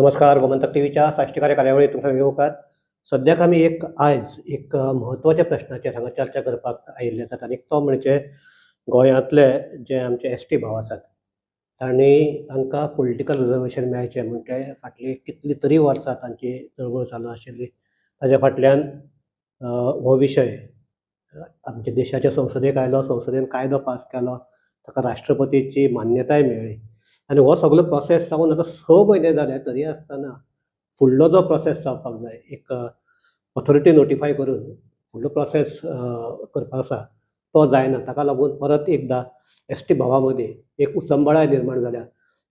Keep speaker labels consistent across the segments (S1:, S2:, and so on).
S1: नमस्कार, गोमंतक टीव्हीच्या साश्टीकार्य कार्यावळीत तुमकां येवकार. सद्याक आमी एक आयज एक म्हत्वाच्या प्रश्नाचेर हांगा चर्चा करपाक आयिल्ले आसात आनी तो म्हणजे गोंयांतले जे आमचे एसटी भाव आसात, तांणी तांकां पॉलिटिकल रिजर्वेशन मेळचें म्हूण ते फाटलीं कितलीं तरी वर्सां तांची चळवळ चालू आशिल्ली. ताज्या फाटल्यान हो विशय आमच्या देशाच्या संसदेक आयलो. संसदेन कायदो पास केलो, ताका राष्ट्रपतीची मान्यताय मेळ्ळी आनी हो सगलो प्रोसेस जावन आतां 6 म्हयने जाले, तरी आसतना फुडलो जो प्रोसेस जावपाक जाय, एक ऑथॉरिटी नोटिफाय करून फुडलो प्रोसेस करपाक आसा, तो जायना. ताका लागून परत एकदां एसटी भावा मदीं एक उचंबळाय निर्माण जाल्या.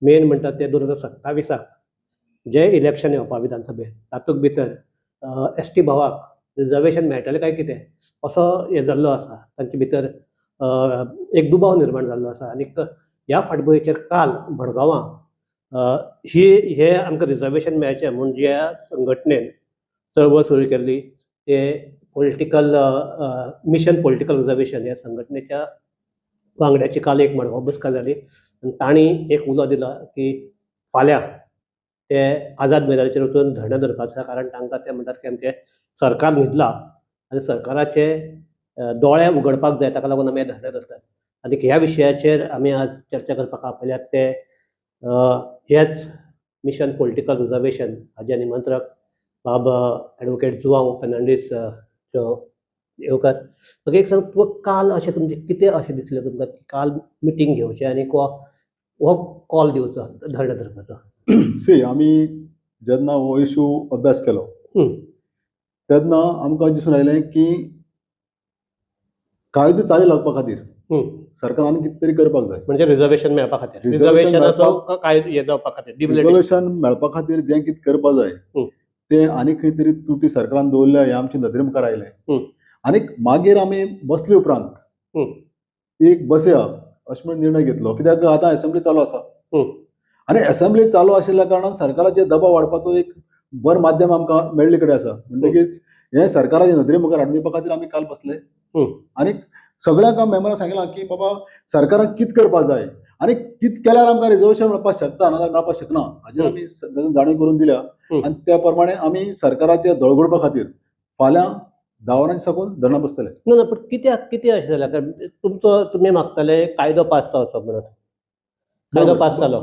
S1: मेन म्हणटा ते 2027आक जे इलेक्शन येवपा विधानसभेत, तातूंत भितर एसटी भावाक रिजर्वेशन मेळटलें काय कितें असो हे जाल्लो आसा. तांचे भितर एक दुबाव निर्माण जाल्लो आसा. आनीक ह्या फाटभुंयेचेर काल मडगांवां ही हे आमकां रिजर्वेशन मेळचें म्हूण ज्या संघटनेन चळवळ सुरू केल्ली, ते पॉलिटिकल मिशन पॉलिटिकल रिजर्वेशन ह्या संघटनेच्या वांगड्याची काल एक मडगांव बसका जाली आनी तांणी एक उलो दिला की फाल्यां ते आझाद मैदानाचेर वचून धरणें धरपाचें आसा, कारण तांकां ते म्हणटात की आमचें सरकार न्हिदलां आनी सरकाराचे दोळे उगडपाक जाय. ताका लागून आमी हें धरणें धरतात. आनी ह्या विशयाचेर आमी आज चर्चा करपाक आपयल्यात ते हेच मिशन पॉलिटिकल रिजर्वेशन हाजे निमंत्रक बाब एडवोकेट जुवांव फेर्नांडीस. येवकार. म्हाका एक सांग, तुका काल अशें तुमचें कितें अशें दिसलें तुमकां की काल मिटींग घेवचें आनी हो कॉल दिवचो धरणें धरपाचो?
S2: सी, आमी जेन्ना हो इशू अभ्यास केलो तेन्ना आमकां दिसून आयलें की कायदो चाली लागपा खातीर सरकारान कितें तरी करपाक जाय.
S1: म्हणजे रिजर्वेशन मेळपा खातीर.
S2: Reservation
S1: रिजर्वेशनाचो काय हे जावपा खातीर, डिबिलिटेशन.
S2: रिजर्वेशन मेळपा खातीर जें कितें करपाक जाय तें आनी खंय तरी त्रुटी सरकारान दवरल्या हें आमच्या नदरे मुखार आयलें. आनी मागीर आमी बसले उपरांत एक बसया अशें म्हणून निर्णय घेतलो, कित्याक आतां एसेंब्ली चालू आसा आनी एसेंब्ली चालू आशिल्ल्या कारणान सरकाराचेर दबाव वाडपाचो एक बरें माध्यम आमकां मेळ्ळे कडेन आसा. म्हणटकीच हें सरकाराच्या नदरे मुखार हाडून दिवपा खातीर आमी काल बसले आनी सगळ्यांक मेंबरांक सांगलां की बाबा, सरकारान कितें करपाक जाय आनी कितें केल्यार आमकां रिजर्वेशन मेळपाक शकता, नाजाल्यार मेळपाक शकना, हाजेर आमी सगळ्यांक जाणीव करून दिल्या. आनी त्या प्रमाणे आमी सरकाराचे दोळे उगडपा खातीर फाल्यां 10 वरां साकून धरणां बसतले.
S1: ना ना, पण कित्याक कितें अशें जालें? कारण तुमचो तुमी मागताले कायदो पास जावचो म्हणून. कायदो पास जालो.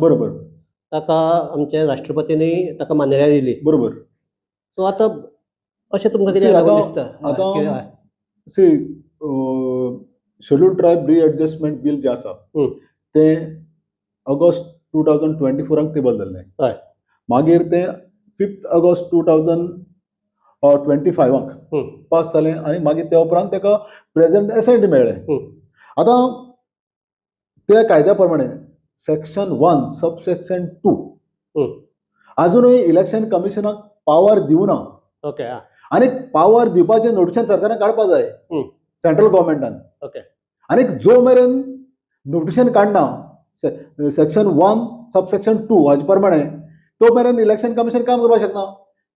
S1: ताका आमच्या राष्ट्रपतींनी ताका मान्यताय दिली. सो आतां अशें तुमकां कितें
S2: See,
S1: लागून
S2: आतां-
S1: दिसता?
S2: आतां
S1: कितें? हय.
S2: सी, शेड्यूल ट्रायब रिएडजस्टमेंट बील जें आसा तें ऑगस्ट 2024आक टेबल जाल्लें. मागीर तें 5th August 2025आक पास जालें आनी मागीर त्या उपरांत ताका प्रेसिडेंट एसेंट मेळ्ळें. आतां त्या कायद्या प्रमाणे सेक्शन 1 सबसेक्शन 2 अजुनूय इलेक्शन कमिशनाक पावर दिवना. आनी पावर दिवपाचें नोटिशन सरकारान काडपा जाय, सेंट्रल गव्हर्मेंटान. आनी जो मेरेन नोटिशन काडना सेक्शन 1 सबसेक्शन 2 हाजे प्रमाणे, तो मेरेन इलेक्शन कमिशन काम करपाक शकना.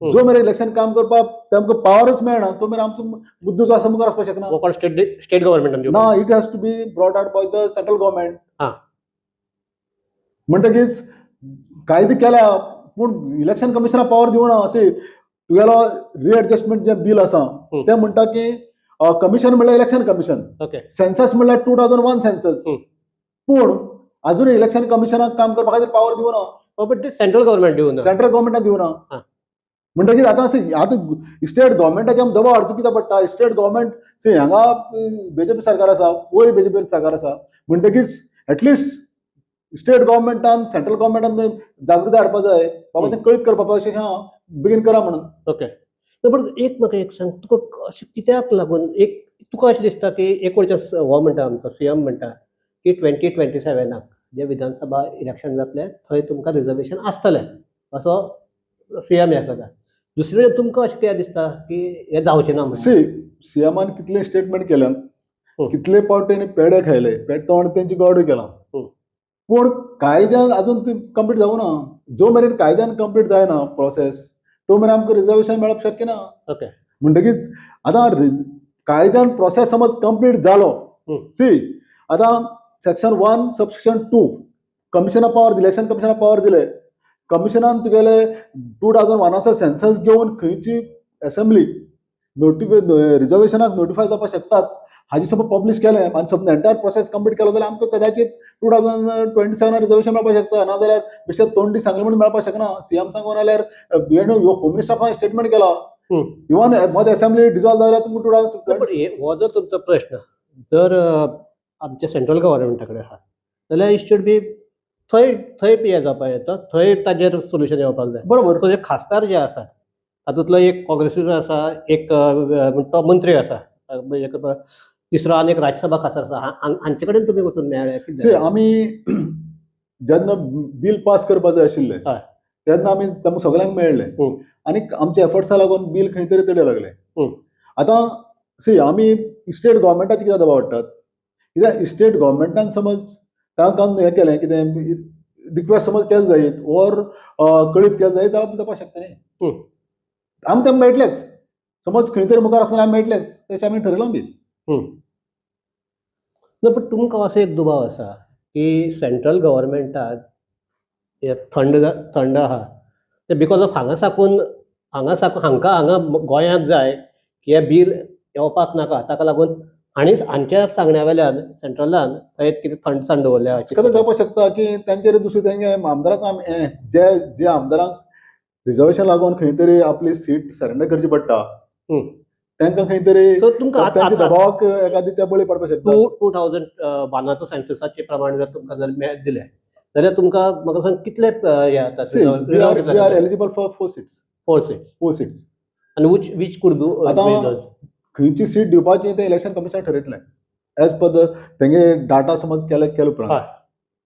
S2: जो मेरेन इलेक्शन काम करपाक तांकां पावरच मेळना, तो मेरेन आमचो मुद्दो जो आसा मुखार वचपाक शकना.
S1: हो कोण स्टेट स्टेट गव्हर्मेंटान
S2: ना,
S1: दिवपाक?
S2: It has to be brought out by the central government. म्हणटकीच कायदे केल्या पूण इलेक्शन कमिशनाक पावर दिवना. अशें तुगेलो रिएडजस्टमेंट जें बील आसा तें म्हणटा की कमिशन म्हणल्यार इलेक्शन कमिशन, सेन्सस म्हणल्यार 2001 सेन्सस. पूण अजून इलेक्शन कमिशनाक काम करपा खातीर पावर दिवना.
S1: हो, बट ते सेंट्रल गव्हर्मेंट दिवना.
S2: सेंट्रल गव्हर्मेंटान दिवना. म्हणटकीच आतां अशें आतां स्टेट गव्हर्मेंटाचे आमी दबाव हाडचो कित्याक पडटा? स्टेट गव्हर्मेंट, सी, हांगा बीजेपी सरकार आसा, वयर बीजेपी सरकार आसा. म्हणटकीच एटलिस्ट स्टेट गव्हर्मेंटान सेंट्रल गव्हर्मेंटान जागृताय हाडपा जाय, बाबा तें कळीत करपा अशें हां बेगीन करा म्हणून.
S1: ओके, पण एक म्हाका एक सांग, तुका अशें कित्याक लागून एक तुका अशें दिसता की एक वटच्या हो म्हणटा, आमचो सीएम म्हणटा की 2027आक जे विधानसभा इलेक्शन जातलें थंय तुमकां रिजर्वेशन आसतलें, असो सीएम हें करता. दुसरे कडेन तुमकां अशें कित्याक दिसता की हें जावचें ना म्हणून?
S2: सी, सीएमान कितले स्टेटमेंट केल्यान, कितले पावट तेणी पेडे खायले, तोंड तेंची गोड केलां, पूण कायद्यान अजून ती कंप्लीट जावना. जो मेरेन कायद्यान कंप्लीट जायना प्रोसेस, तो मेरेन आमकां रिजर्वेशन मेळप शक्य ना. म्हणटकीच आतां कायद्यान प्रोसेस समज कंप्लीट जालो, सी, आतां सेक्शन 1 सबसेक्शन 2 कमिशना पावर दिले, इलेक्शन कमिशना पावर दिले. कमिशनान तुगेले 2001चो सेन्सस घेवन खंयची असेंब्ली नोटिफाय रिजर्वेशनाक नोटिफाय जावपाक शकतात हाजी समज पब्लिश केलें आनी समज एंटायर प्रोसेस कंप्लीट केलो जाल्यार आमकां कदाचित 2027 रिजर्वेशन मेळपाक शकता. नाजाल्यार बेश्टे तोंडी सांगलें म्हणून मेळपाक शकना. सीएम सांगून जाल्यार होम मिनिस्टरान स्टेटमेंट केला, इवन मद असेंब्ली डिजॉल्व जाल्यार तुमकां टू
S1: पण
S2: थावजंड
S1: हो जर तुमचो प्रश्न जर आमच्या सेंट्रल गव्हर्नमेंटा कडेन आहा जाल्यार it should be थंय थंय हें जावपाक येता, थंय ताजेर सोल्युशन येवपाक जाय.
S2: बरोबर.
S1: सो जे खासदार जे आसात तातूंतलो एक काँग्रेसीचो आसा, एक तो मंत्री आसा, म्हणजे तिसरो आनी एक राज्यसभा खासदार आसा. हांचे कडेन तुमी वचून मेळ्ळे कितें
S2: सी
S1: जालें?
S2: आमी जेन्ना बील पास करपा जाय आशिल्लें तेन्ना आमी तांकां सगळ्यांक मेळ्ळे आनी आमच्या एफर्ट्सा लागून बील खंय तरी तडे लागलें. आतां सी आमी स्टेट गव्हर्मेंटाचेर कित्याक दबाव हाडटात, कित्याक स्टेट गव्हर्मेंटान समज तांकां हें केलें कितें रिक्वेस्ट समज केलें जायत ओर कळीत केलें जायत जाल्यार जावपाक शकता न्ही. आमी तें मेळटलेच, समज खंय तरी मुखार आसतना आमी मेळटलेच, तशें आमी ठरयलां बी.
S1: ना, पण तुमकां असो एक दुबाव आसा की सेंट्रल गव्हर्मेंटाक हे थंड थंड आहा ते because of हांगा साकून हांकां हांगा गोंयांक जाय की हें बील येवपाक नाका, ताका लागून हांणी हांच्या सांगण्या वेल्यान सेंट्रलान थंय कितें थंडसाण दवरल्या अशें
S2: कदाचित जावपाक शकता की तांचेर दुसरे तेंगे आमदारांक आमी जे जे आमदारांक रिजर्वेशन लागून खंय तरी आपली सीट सरेंडर करची पडटा तांकां खंय तरी
S1: सो तुमकां
S2: तांच्या दबावाक एखादी ते बळी पडपाक शकता.
S1: 2001चो सेन्ससाचे प्रमाणे जर तुमकां जर दिलें जाल्यार तुमकां म्हाका सांग कितले हे जाता?
S2: We are eligible for 4 seats.
S1: 4 seats.
S2: 4 seats.
S1: आनी which which could be
S2: आतां खंयची सीट दिवपाची तें इलेक्शन कमिशन ठरयतलें एज पर the तेंगे डाटा समज केले केले उपरांत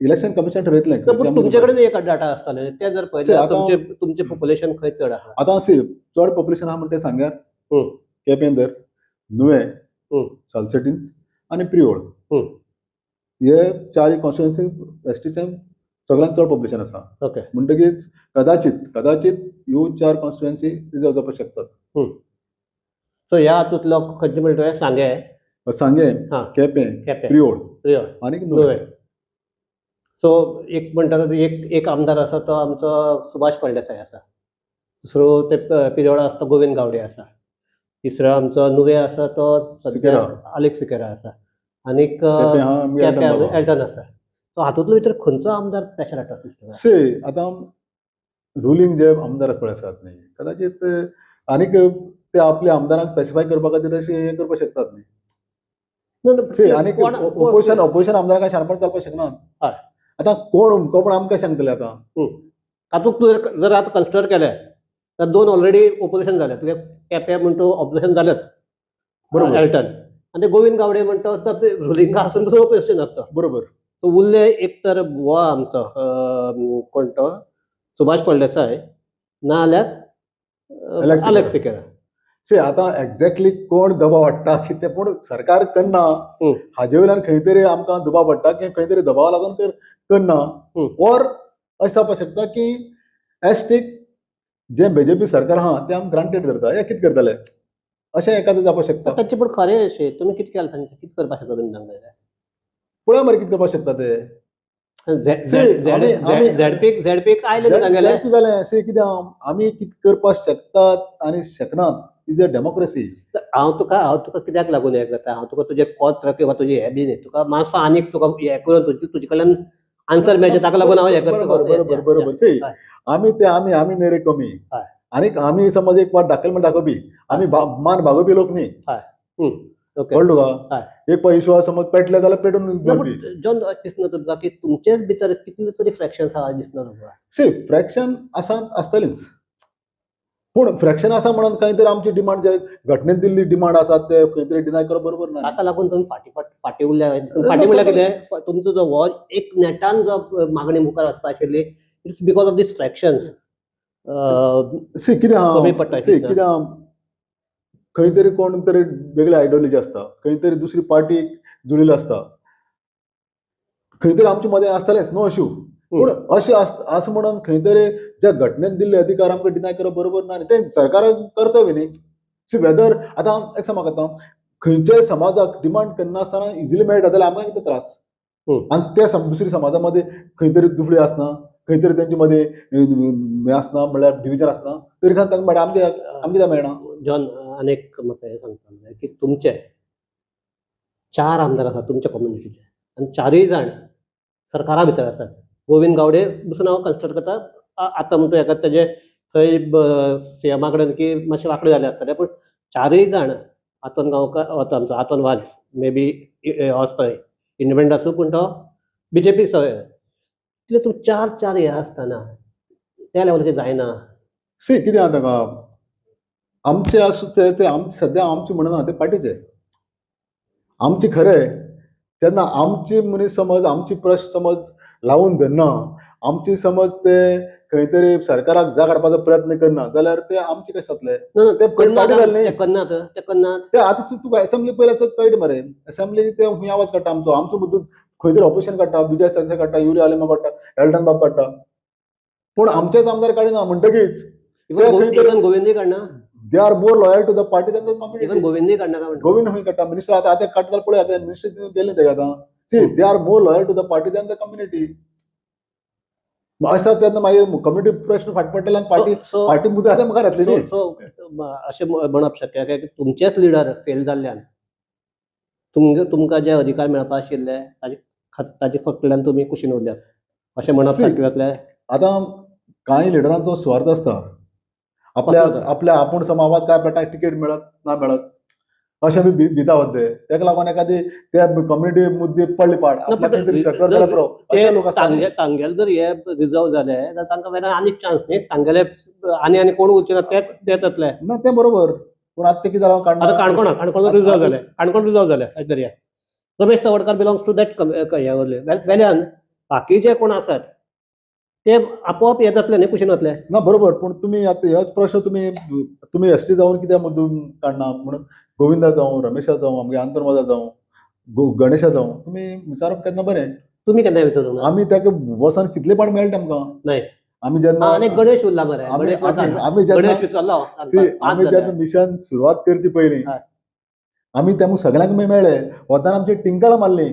S2: इलेक्शन कमिशन ठरयतलें.
S1: पूण तुमचे कडेन एक डाटा आसतले ते जर पळयल्यार तुमचे तुमचें पॉप्युलेशन खंय चड आहा?
S2: आतां सी चड पॉप्युलेशन आहा म्हणटा तें सांग्यार, केपें धर, नुवें, सालसेटीन आनी प्रियोळ, हे चार कॉन्स्टिट्युएन्सी एसटीचे सगळ्यांत चड पॉप्युलेशन आसा. म्हणटकीच कदाचित कदाचित ह्यो 4 कॉन्स्टिट्युएन्सी रिजर्व जावपाक शकतात.
S1: सो ह्या हातूंतलो खंयचे म्हणटा तुवें? सांगें,
S2: सांगें, केपें,
S1: केपें,
S2: प्रियोळ
S1: प्रियोळ
S2: आनी नुवें.
S1: नुवें. सो एक म्हणटा तो एक एक आमदार आसा तो आमचो सुभाष फळदेसाय आसा, दुसरो ते पिरियोळा आसा तो गोविंद गावडे आसा, तिसरो आमचो नुवें आसा तो सद्या आलेक्स सिकेरा आसा, आनीक केप्यां एल्टन आसा. सो हातूंतलो भितर खंयचो आमदार प्रेशर हाडटा दिसता?
S2: सी आतां रुलींग जे आमदार पळय आसात न्ही, कदाचित आनीक ते आपल्या आमदारांक स्पेसिफाय करपा खातीर अशें हें करपाक शकतात न्ही. आनीक ओपोजिशन ओपोजिशन आमदारांक काय शाणपण चलपाक शकना. आतां कोण अमको पण आमकां सांगतले आतां.
S1: तातूंत तूं जर आतां कन्सिडर केलें तर 2 ऑलरेडी ओपोजिशन जालें तुगे, केप्यां म्हण तूं ऑपोजिशन जालेंच,
S2: बरोबर,
S1: एल्टन, आनी गोविंद गावडे म्हणटा तो रुलिंगा आसून तसो ऑपोजिशन जाता.
S2: बरोबर.
S1: सो उरले एक तर हो आमचो कोण तो सुभाष फळदेसाय, ना जाल्यार आलेक्स सिकेरा.
S2: सी आतां एक्झॅक्टली कोण दबाव हाडटा की ते पूण सरकार करना हाजे वयल्यान खंय तरी आमकां दुबाव पडटा की खंय तरी दबाव लागून करना, ओर अशें जावपाक शकता की एसटीक जें बीजेपी सरकार आहा तें आमी ग्रांटेड धरता या कितें करतले अशें एखादें जावपाक शकता.
S1: तांचें पूण खरें अशें तुमी कितें केलें तांचें कितें करपाक शकता तुमी तांकां?
S2: पळया मरे कितें करपाक शकता ते.
S1: झेडपीक झेडपीक आयले न्ही तांगेले
S2: जालें सी कितें आमी कितें करपाक शकतात आनी शकनात is a democracy.
S1: हांव तुका कित्याक लागून हें करता, हांव तुका तुजें कोत्र किंवा तुजें हें बी न्ही, तुका मातसो आनीक तुका हें करून तुजे कडल्यान आन्सर मेळचें ताका लागून हांव हें करता.
S2: बरोबर बरोबर. सी आमी ते आमी आमी न्ही रे कमी, आनीक आमी समज एक पाट दाखयल म्हण दाखोवपी, आमी मान बागोवपी लोक न्ही. कळ्ळें तुका? एक पाट इशू समज पेटले जाल्यार पेटून दवरपी.
S1: जॉन, अशें दिसना तुमकां की तुमचेच भितर कितले तरी फ्रॅक्शन्स आहा दिसना तुमकां?
S2: सी फ्रॅक्शन आसा आसतलीच, पूण फ्रॅक्शन आसा म्हणून खंय तरी आमची डिमांड जे घटनेन दिल्ली डिमांड आसा ते खंय तरी डिनाय करप बरोबर ना.
S1: ताका लागून तुमी फाटी फाटी उरल्या. फाटी म्हणल्यार कितें, तुमचो जो हो एक नेटान जो मागणी मुखार वचपा आशिल्ली, it's because of these fractions.
S2: See कितें आहा, सी कितें आहा, खंय तरी कोण तरी वेगळी आयडियोलॉजी आसता, खंय तरी दुसरी पार्टी जुळिल्ली आसता, खंय तरी आमचे मदें आसतलेंच, नो इशू. पूण अशें आसा म्हणून खंय तरी ज्या घटनेन दिल्ले अधिकार आमकां डिनाय करप बरोबर ना, तें सरकाराक कर्तव्य न्ही. सी वेदर आतां एक सांग म्हाका, आतां खंयच्याय समाजाक डिमांड करनासतना इजिली मेळटा जाल्यार आमकां कितें त्रास? आनी त्या दुसरी समाजा मदें खंय तरी दुफळी आसना, खंय तरी तेंचे मदीं हें आसना म्हणल्यार डिविजन आसना, तरी खातीर तांकां मेळटा, आमकां आमकां कित्याक मेळना?
S1: जॉन, आनीक म्हाका हें सांगता जाय की तुमचे चार आमदार आसात तुमच्या कम्युनिटीचे आनी चारूय जाण सरकारा भितर आसात. गोविंद गावडे पसून हांव कन्सिडर करता, आतां म्हणटा हेका तेजे थंय सीएमा कडेन की मातशें वांकडे जाले आसतले, पूण चारूय जाण आतोन गांवकार, आमचो आतोन वाज मे बी आसतोय इंडिपेंडंट आसूं, पूण तो बीजेपी इतले तूं चार चार हे आसतना त्या लेवलाचेर जायना.
S2: सी, कितें आहा ताका, आमचे आसूं ते ते आमचे सद्या आमचे म्हणना, ते पार्टीचे आमचे खरें. तेन्ना आमची मनीस समज आमची प्रश्न समज लावून धरना, आमची समज ते खंय तरी सरकाराक जाग हाडपाचो प्रयत्न करना जाल्यार ते आमचे कशें जातले?
S1: ना ना.
S2: ते पार्टी जाले न्ही.
S1: ते करनात, ते करनात.
S2: ते आतां तुका एसेंब्ली पयल्यार कळटा मरे, एसेंब्ली ते खंय आवाज काडटा आमचो, आमचो मुद्दो खंय तरी ऑपोजिशन काडटा, विजय सरदेसाय काडटा, युरी आलेमा काडटा, एल्टन बाब काडटा, पूण आमचेच आमदार काडिना म्हणटकीच
S1: इवन गोविंदय काडना.
S2: They are more loyal to the party than the community.
S1: Even गोविंदय काडना काय म्हणटा?
S2: गोविंद खंय काडटा? मिनिस्टर आतां आतां काडटा जाल्यार पळय, आतां मिनिस्टर गेले तेका आतां. See, they are more loyal to the party than the community. आसा तेन्ना मागीर कम्युनिटी प्रश्न फाट पडटले आनी पार्टी
S1: सो
S2: पार्टी मुद्दे आतां मुखार येतली न्ही.
S1: सो अशें म्हणप शक्य की तुमचेच लिडर फेल जाल्ल्यान तुमकां जे अधिकार मेळपा आशिल्ले ताजे फाटल्यान तुमी कुशीन उरल्यात अशें म्हणप सारकें जातलें?
S2: आतां कांय लिडरांचो स्वार्थ आसता, आपल्या आपल्या आपूण सम आवाज काय पडटा, टिकेट मेळत ना मेळत अशें बी भिता वता ते, ताका लागून एखादी त्या कम्युनिटी मुद्दे पडले पाड आपल्याक खंय तरी शेकर जाल्यार पुरो अशे लोक आसता.
S1: तांगेले जर हे रिजर्व जाले जाल्यार तांकां वेल्यान आनीक चान्स न्ही, तांगेले आनी आनी कोण उरचे ना, तेच ते जातले.
S2: ना, तें बरोबर, पूण आतां तें कितें जालां
S1: आतां काणकोणाक काणकोण रिजर्व जाले, काणकोण रिजर्व जाले अशें तरी Ramesh Tawadkar belongs to that हे उरले, वेल्यान बाकीचे कोण आसात ते आपोआप हे जातले न्ही, कुशीन वतले.
S2: ना बरोबर, पूण तुमी आतां हेच प्रश्न तुमी तुमी एस टी जावन कित्याक मुद्दम काडना म्हणून गोविंदा जावं, रमेशा जावं, आमगे आंतोन वाजा जावं, गणेशा जावं, तुमी विचारप केन्ना बरें.
S1: तुमी केन्ना विचारूंक ना?
S2: आमी ताका वचोन कितले पाट मेळटा आमकां.
S1: नाही.
S2: आमी जेन्ना
S1: आनी गणेश उरला मरे, गणेश
S2: आमी जेन्ना
S1: गणेश विचारलो.
S2: आमी जेन्ना मिशन सुरवात करची पयलीं आमी त्या सगळ्यांक मेळ्ळे, वताना आमची टिंकल मारली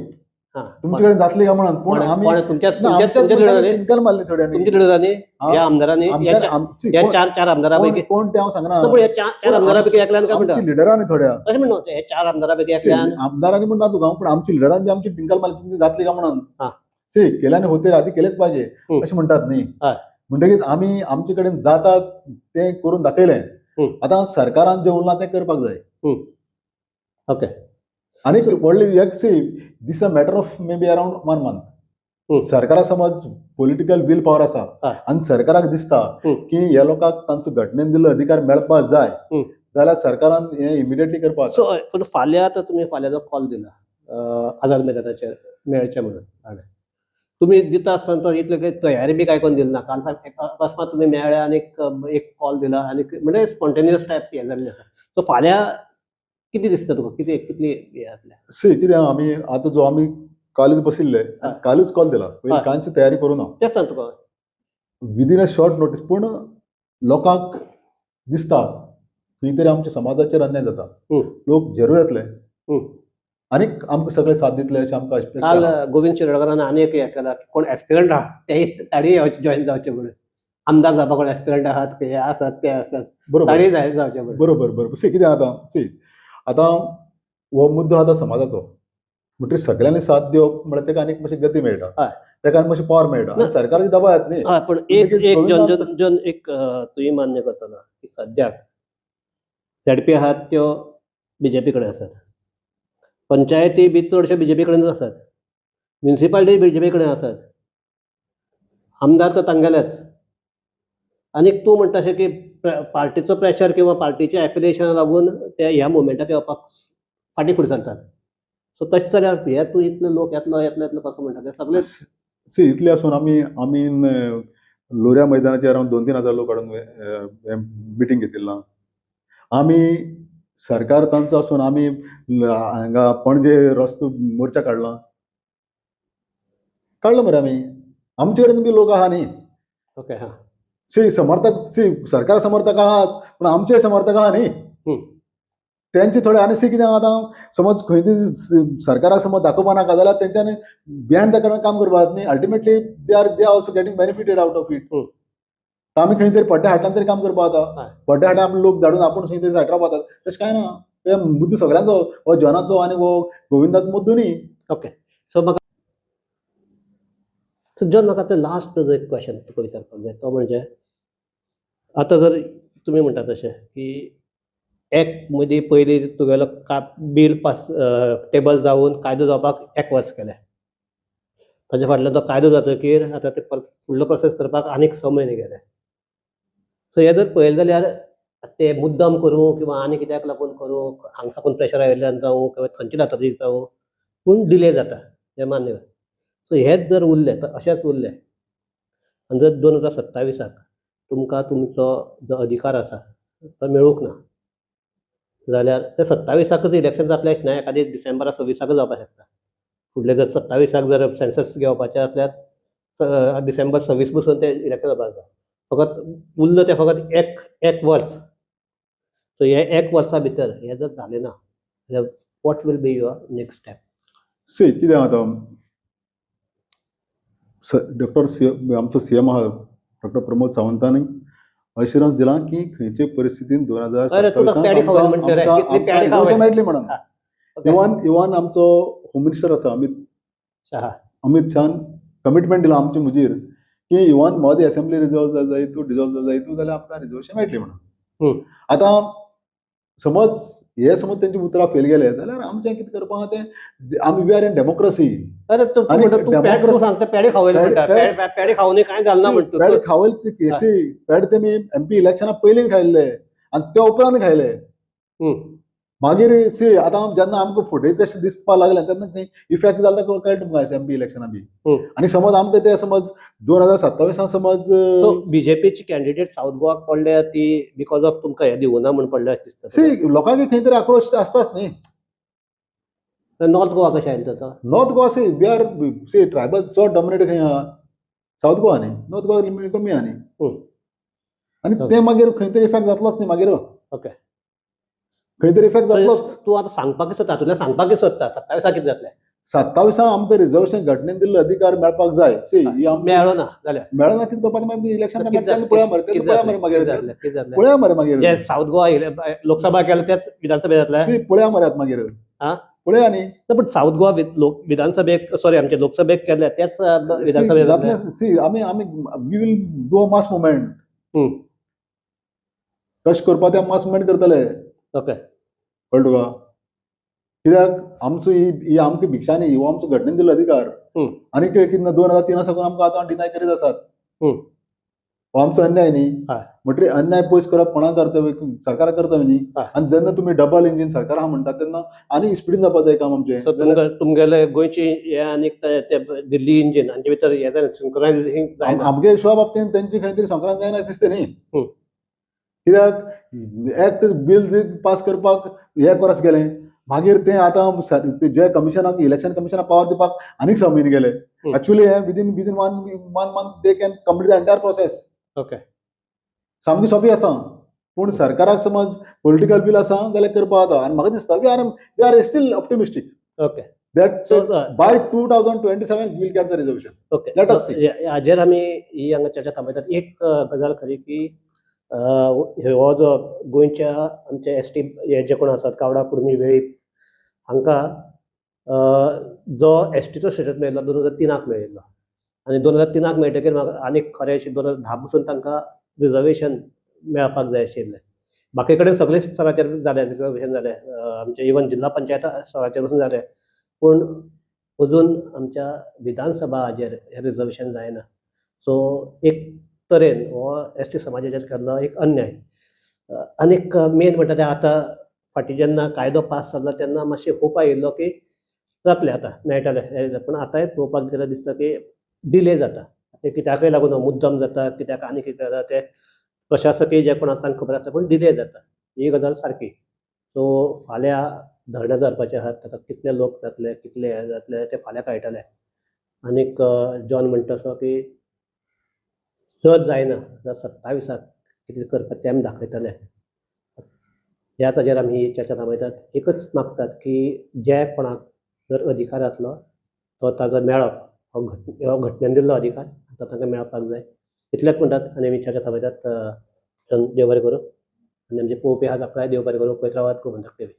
S2: तुमचे कडेन जातली काय म्हणून, पूण आमी टिंकल मारली थोड्यांनी.
S1: तुमच्या लिडरांनी, ह्या आमदारांनी, ह्या चार चार आमदारां पैकी
S2: कोण ते हांव सांगना,
S1: पूण ह्या चार चार आमदारां पैकी एकल्यान काय म्हणटा?
S2: लिडरांनी थोड्या
S1: अशें म्हणटा, ह्या चार आमदारां पैकी एकल्यान
S2: आमदारांनी म्हणना तुका, पूण आमची लिडरांनी बी आमची टिंकल मारली तुमची जातली काय म्हणून. सी, केल्याने होते आधी केलेच पाहिजे अशें म्हणटात न्ही, म्हणटकीच आमी आमचे कडेन जाता तें करून दाखयलें. आतां सरकारान जें उरलां तें करपाक जाय.
S1: ओके.
S2: आनी व्हडली एक, see, this a matter of maybe around 1 month. सरकाराक समज पॉलिटिकल will power आसा आनी सरकाराक दिसता की ह्या लोकांक तांचो घटनेन दिल्लो अधिकार मेळपाक जाय जाल्यार सरकारान हें इमिडिएटली करपाक.
S1: सो पूण फाल्यां आतां तुमी फाल्यां जो कॉल दिला आझाद मैदानाचेर मेळचें म्हणून, तुमी दिता आसतना तो इतले काही तयारी बी काय करून दिली ना, काल अकस्मात तुमी मेळ्ळे आनी एक कॉल दिला आनी म्हणजे स्पॉन्टेनियस टायप हें जाल्लें आसा. सो फाल्यां कितें दिसता तुका, कितें कितली हें जातलें?
S2: सी, कितें आमी आतां जो आमी कालच बशिल्ले, कालच कॉल दिला, पयलीं कांयच तयारी करूं ना,
S1: तेंच सांग तुका,
S2: विदीन अ शॉर्ट नोटीस. पूण लोकांक दिसता खंय तरी आमच्या समाजाचेर अन्याय जाता, लोक जरूर येतले आनी आमकां सगळे साथ दितले अशें आमकां अपेक्षा.
S1: काल गोविंद शिरोडकारान आनी एक हें केला, कोण एस्पिरंट आहा तेय ताणें जॉयन जावचें म्हणून, आमदार जावपाक कोण एस्पिरंट आहात ते आसात ते आसात,
S2: बरोबर,
S1: ताणें जावचें म्हणून.
S2: बरोबर बरोबर. सी, कितें आतां, सी, आतां हो मुद्दो आतां समाजाचो म्हणटकीर सगळ्यांनी साथ दिवप म्हळ्यार ताका आनीक मातशी गती मेळटा, ताका आनी मातशी पावर मेळटा, सरकाराची दबाव येता न्ही.
S1: हय, पूण एक एक जन जन एक तुवें मान्य करतना की सद्याक झेडपी आहात त्यो बीजेपी कडेन आसात, पंचायती बी चडश्यो बीजेपी कडेनच आसात, म्युनिसिपालिटी बीजेपी कडेन आसात, आमदार तर तांगेलेच, आनी तूं म्हणटा अशें की पार्टीचो प्रेशर किंवा पार्टीच्या एफिलिएशना लागून ते ह्या मुवमेंटाक येवपाक फाटीं फुडें सरतात. सो तशें जाल्यार हे तूं इतले लोक येतलो येतलो येतलो कसो म्हणटा ते सगळे?
S2: सी, इतले आसून आमी आमी लोऱ्या मैदानाचेर अरावंड 2-3 हजार लोक हाडून मिटींग घेतिल्ली ना. आमी सरकार तांचो आसून आमी हांगा पणजे रस्तो मोर्चा काडला, काडलो मरे आमी, आमचे कडेन बी लोक आहा न्ही.
S1: ओके, हां.
S2: सी, समर्थक, सी, सरकार समर्थक आहात, पूण आमचे समर्थक आहा न्ही, तेंचे थोडे आनी सी कितें आतां समज खंय तरी सरकाराक समज दाखोवपा नाका जाल्यार तेंच्यांनी बिहायंड the curtain काम करपाक न्ही, ultimately they are also getting benefited out of it. आमी खंय तरी पड्डे हाडल्यान तरी काम करपा जाता, पड्डे हाडल्यान आपले लोक धाडून आपूण खंय तरी सायड रावतात, तशें कांय ना. ते मुद्दो सगळ्यांचो, हो जॉनाचो आनी हो गोविंदाचो मुद्दो न्ही.
S1: ओके, सो म्हाका, सो जॉन, म्हाका आतां लास्ट एक क्वेश्चन तुका विचारपाक जाय, तो म्हणजे आतां जर तुमी म्हणटा तशें की एक मदीं पयलीं तुगेलो का बील पास टेबल जावन कायदो जावपाक एक वर्स गेलें, ताजे फाटल्यान तो कायदो जातकीर आतां ते परत फुडलो प्रोसेस करपाक आनीक 6 म्हयने गेले. सो हें जर पळयलें जाल्यार ते मुद्दम करूं किंवा आनी कित्याक लागून करूं, हांगा साकून प्रेशर आयिल्ल्यान जावं किंवा थंयची जाता जावं, पूण डिले जाता हें मान्य. सो हेच जर उरलें तर अशेंच उरलें आनी जर 2027ाक तुमकां तुमचो जो अधिकार आसा तो मेळूंक ना जाल्यार ते 27ाकच इलेक्शन जातलें अशें ना, एखादी डिसेंबरा 26ाकच जावपाक शकता. फुडले जर 27ाक जर सेन्सस घेवपाचें आसल्यार डिसेंबर 26 पसून ते इलेक्शन जावपाक जाय. फकत उरलो तें फकत एक एक वर्स. सो हे एक वर्सा भितर हें जर जालें ना जाल्यार what will be your next step?
S2: See कितें आतां डॉक्टर सी आमचो सीएम आहा डॉक्टर प्रमोद सावंतानी अश्युरन्स दिलां की खंयचे परिस्थितीन दोन हजार
S1: अरे, तुका पेडे खावयल म्हणटा रे, कितली पेडे खावयल.
S2: मेळटली म्हणून. इवन इवन आमचो होम मिनिस्टर आसा अमित
S1: शहा.
S2: अमित शहान कमिटमेंट दिलां आमचे मुजीर की इवन मदीं असेंब्ली रिजॉल्व जाय तूं डिजॉल्व जाय तूं जाल्यार आमकां रिजर्वेशन मेळटली म्हणून. आतां समज हे समज तेंची उतरां फेल गेले जाल्यार आमचें कितें करपा आहा तें आमी, we are in democracy.
S1: अरे, तूं
S2: आनी
S1: म्हणटा तूं पेड, तूं सांगता पेडे खावयले म्हणटा, पेडे खावनूय कांय जालें ना म्हणटा.
S2: पेड खावयल ते केसी पेड तेमी एमपी इलेक्शना पयलीं खायल्ले आनी त्या उपरांत खायले. मागीर सी आतां जेन्ना आमकां फुडें तशें दिसपाक लागलें तेन्ना खंय इफेक्ट जाता कळटा तुमकां एमपी इलेक्शना बी. आनी समज आमकां ते समज 2027 समज
S1: सो बीजेपीची कॅन्डिडेट साऊथ गोवाक पडल्या ती because of तुमकां हें दिवना म्हूण पडल्या अशें दिसता.
S2: सी लोकांक खंय तरी आक्रोश आसताच न्ही.
S1: नॉर्थ गोवा कशें आयलें तो?
S2: North Goa, see we are, see tribal चड डॉमिनेट खंय आहा, सावथ गोवा न्ही, नॉर्थ गोवा कमी आहा न्ही. आनी ते मागीर खंय तरी इफेक्ट जातलोच न्ही मागीर. खंय तरी इफेक्ट जातलोच.
S1: तूं आतां सांगपाक सोदता, हातूंतल्यान सांगपाक सोदता 27 कितें जातलें?
S2: 27 आमकां रिजर्वेशन घटनेन दिल्लो अधिकार मेळपाक जाय. सी ही आमची
S1: मेळ्ळो ना जाल्यार?
S2: मेळना कितें करपाचें मागीर इलेक्शन
S1: कितें जातलें?
S2: पळया मरे,
S1: कितें
S2: पळया मरे
S1: जातलें?
S2: मागीर
S1: कितें जातलें? कितें जातलें?
S2: पळया मरे मागीर.
S1: जे साऊथ गोवा लोकसभा केलें तेच विधानसभेत जातलें?
S2: सी पळया मरे आतां मागीर.
S1: आ?
S2: पळया न्ही.
S1: ना, पण साऊथ गोवा लोक विधानसभेक, सॉरी, आमचे लोकसभेक केले तेच विधानसभेत जातलें?
S2: जातलें. सी आमी आमी we will do a mass movement. कशें करपा तें मास मुवमेंट करतले. कळ्ळें तुका? कित्याक आमचो ही ही आमकां भिक्षा न्ही, हो आमचो घटनेन दिल्लो अधिकार. आनी कितें 2003 साकून आमकां आतां डिनाय करीत आसात. हो आमचो अन्याय न्ही. म्हणटकीर अन्याय पयस करप कोणाक कर्तव्य? सरकाराक कर्तव्य न्ही. आनी जेन्ना तुमी डबल इंजीन सरकार आहा म्हणटा तेन्ना आनी स्पिडीन जावपा जाय काम आमचें.
S1: सो तुमकां तुमगेले गोंयची हे आनी ते दिल्ली इंजीन हांचे भितर हे जायना, सिंक्रोनायझेशन जायना.
S2: आमगे हिशोबा बाबतीन तेंची खंय तरी संक्रांत जायना अशें दिसता न्ही. कित्याक एक्ट बील पास करपाक एक वर्स गेलें, मागीर तें आतां जे कमिशनाक इलेक्शन कमिशनाक पावर दिवपाक आनीक 6 म्हयने गेले. एक्चुअली हे within one month they can complete the entire process. सामकी सोंपी आसा, पूण सरकाराक समज पॉलिटिकल बील आसा जाल्यार करपाक जाता आनी म्हाका दिसता we are still optimistic that
S1: so
S2: by 2027 we'll get the reservation. Let us see.
S1: हाजेर आमी ही हांगा चर्चा थांबयतात. एक गजाल खरी की हो जो गोंयच्या आमचे एसटी हे जे कोण आसात गावडा, कुर्मी, वेळीप हांकां जो एसटीचो स्टेटस मेळिल्लो 2003क मेळिल्लो आनी 2003क मेळटकीर म्हाका आनीक खरें अशें 2010 पसून तांकां रिजर्वेशन मेळपाक जाय आशिल्लें. बाकी कडेन सगळे स्तराचेर जालें, रिजर्वेशन जालें, आमचे इवन जिल्हा पंचायत स्तराचेर पसून जालें, पूण अजून आमच्या विधानसभा हाजेर हें रिजर्वेशन जायना. सो एक तरेन हो एसटी समाजाचेर केल्लो एक अन्याय. आनीक मेन म्हणटा तें आतां फाटीं जेन्ना कायदो पास जालो तेन्ना मातशें होप आयिल्लो की जातलें आतां मेळटलें, पूण आतांय पळोवपाक गेल्यार दिसता की डिले जाता. तें कित्याकय लागून मुद्दम जाता, कित्याक आनी कितें जाता तें प्रशासकीय जे कोण आसा तांकां खबर आसता, पूण डिले जाता ही गजाल सारकी. सो फाल्यां धरणे धरपाचे आहात, ताका कितले लोक जातले, कितले हे जातले ते फाल्यां कळटले. आनीक जॉन म्हणटा तसो की जर जायना जाल्यार 27 कितें करपाचें तें आमी दाखयतले. ह्याच हाजेर आमी ही चर्चा थांबयतात. एकच मागतात की जे कोणाक जर अधिकार आसलो तो ताजो मेळप हो हो घटनेन दिल्लो अधिकार तो तांकां मेळपाक जाय, इतलेंच म्हणटात आनी आमी चर्चा थांबयतात. देव बरें करूं आनी आमचे पळोवपी आहात आपणाय देव बरें करूं. पळयत रावात गोमंतक टीव्ही.